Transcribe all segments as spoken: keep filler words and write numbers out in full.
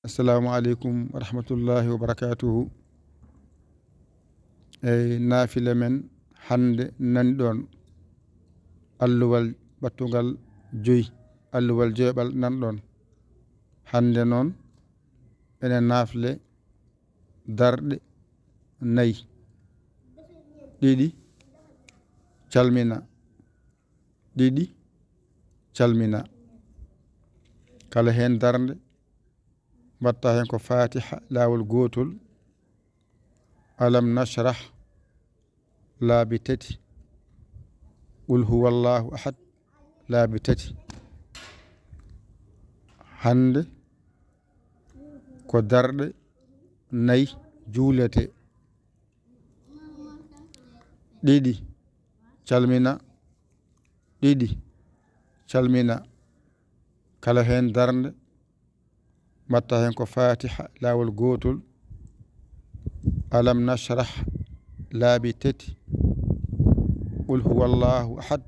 Assalamu aleykum wa rahmatullahi wa barakatuhu. Eyi, naafile men hannde nani ɗon alluwal ɓattungal joyi, alluwal joyɓal nan ɗon. Hannde noon ene naafle darɗe nayi. Ɗiɗi, calmina. Ɗiɗi, calmina. Kala heen darnde, mbatta heen ko Fatiha laawol gootol, Alam Nashrah laabi tati, Qul huwallahu ahad laabi tati. Hannde ko darɗe nayi juulete. Ɗiɗi, calmina. Ɗiɗi, calmina. Kala heen darnde, mbatta heen ko Fatiha laawol gootol, Alam Nashrah laabi tati, Qul huwallahu ahad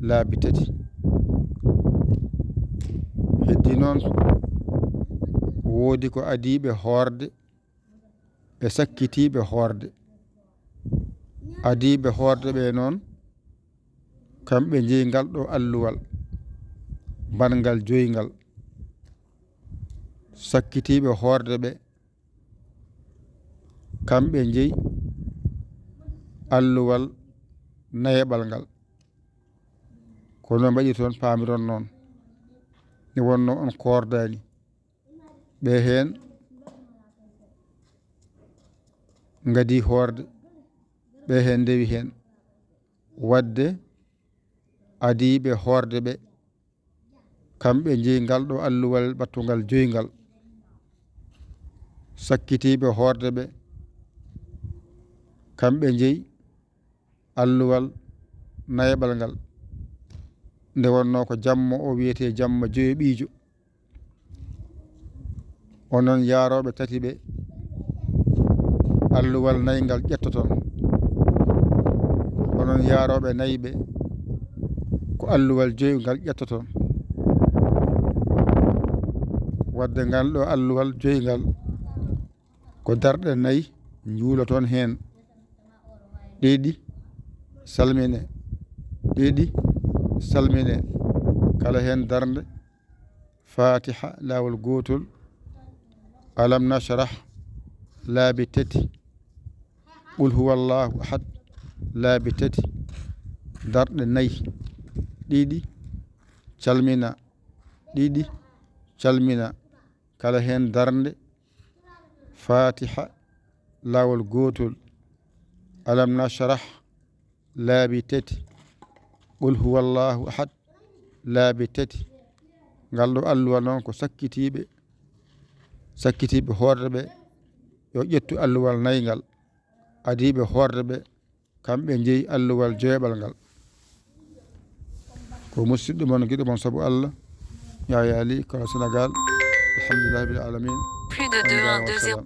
laabi tati. Heddi noon, woodi ko adiiɓe hoorde e sakkitiiɓe hoorde. Adiiɓe hoorde ɓe noon, kamɓe njeyi ngal ɗo alluwal, banngal joyngal. Sakkitiiɓe hoorde ɓe, kamɓe njeyi alluwal nayeɓal ngal. Kono mbaɗi toon paamiron noon, nde wonno on koordaani. Ɓe heen ngadi hoorde, ɓe heen ndewi heen. Wadde adiiɓe hoorde ɓe, kamɓe njeyi ngal ɗo alluwal ɓattungal joyngal. Sakkitiiɓe hoorde ɓe, kamɓe njeyi alluwal nayeɓal ngal. Nde wonno ko jamma o wiyetee jamma joyoɓiijo. Onon yaarooɓe tati ɓe, alluwal nayngal ƴettoton. Onon yaarooɓe nayi ɓe, ko alluwal joyngal ƴettoton. Wadde ngal ɗo alluwal joyngal, ko darɗe nayi njuuloton heen. Ɗiɗi, salmine. Ɗiɗi, salmine. Kala heen darnde, Fatiha laawol gootol, Alam Nashrah laabi tati, Qul huwallahu ahad laabi tati, darɗe nayi. Ɗiɗi, calmina. Ɗiɗi, calmina. Kala heen darnde, Fatiha laawol gootol, Alam Nashrah laabi tati, Qul huwallahu ahad laabi tati. Ngal ɗo alluwal noon ko sakkitiiɓe, sakkitiiɓe hoorde ɓe, yo ƴettu alluwal nayngal. Adiiɓe hoorde ɓe, kamɓe njeyi alluwal joyɓal ngal. Ko musidɗo mon, giɗo mon sabu Allah, Yaya Ly, ko Sénégal. Alhamdulillahi rabbil alamin. Plus de deux, un, deux, zéro.